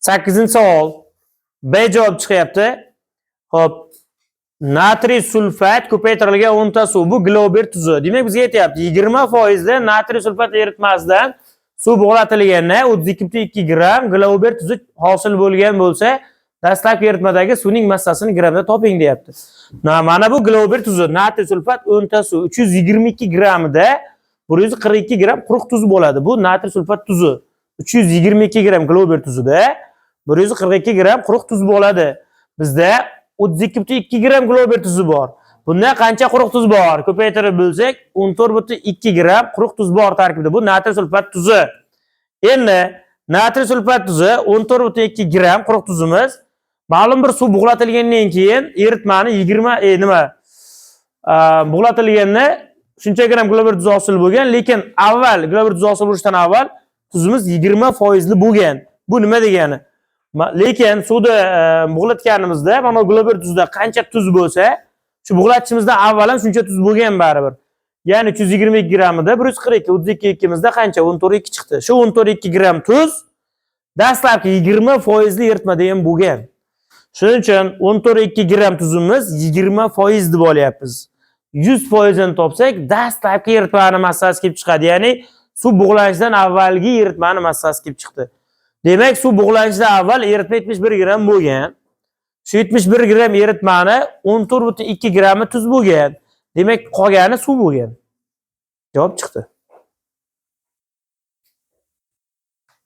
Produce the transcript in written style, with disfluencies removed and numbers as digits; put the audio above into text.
8-savol. B javob chiqyapti. Xo'p, natriy sulfat ko'paytirilgan 10 ta suv. Bu Glauber tuzi. Demak, bizga aytyapti, 20 foizli natriy sulfat eritmasidan suv bug'latilganda 32,2 gramm Glauber tuzi hosil bo'lgan bo'lsa, dastlabki eritmadagi suvning massasini grammda toping deyapti. Mana bu Glauber tuzi, natriy sulfat 10 ta suv 322 grammida 142 gramm quruq tuz bo'ladi. Bu natriy sulfat tuzi. 322 gramm Glauber tuzida 142 gramm quruq tuz bo'ladi. Bizda 32,2 gramm Glauber tuzi bor. Bunda qancha quruq tuz bor? Ko'paytirib bo'lsak, 14,2 gramm quruq tuz bor tarkibida. Bu natriy sulfat tuzi. Endi natriy sulfat tuzi 14,2 gramm quruq tuzimiz ma'lum bir suv bug'latilgandan keyin eritmani 20 nima bug'latilganda shuncha gramm Glauber tuzi hosil bo'lgan, lekin avval Glauber tuzi hosil bo'lishidan avval tuzimiz 20 foizli bo'lgan. Bu nima degani? Lekin suvni bug'latganimizda mana bu Glauber tuzida qancha tuz bo'lsa, shu bug'latishimizdan avval ham shuncha tuz bo'lgan baribir. Ya'ni 322 grammida 142, 32 ikkimizda qancha? 14,2 chiqdi. Shu 14,2 gramm tuz dastlabki 20 foizli eritmada ham bo'lgan. Shuning uchun 14,2 gramm tuzimiz 20 foiz deb olyapmiz. 100 foizini topsak, dastlabki eritmani massasi kelib chiqadi. Ya'ni suv bug'lanishidan avvalgi eritmani massasi kelib chiqdi. Demak, suv bug'lanishidan avval eritma 71 gramm bo'lgan. Shu 71 gramm eritmani 14,2 grammi tuz bo'lgan. Demak, qolgani suv bo'lgan. Javob chiqdi.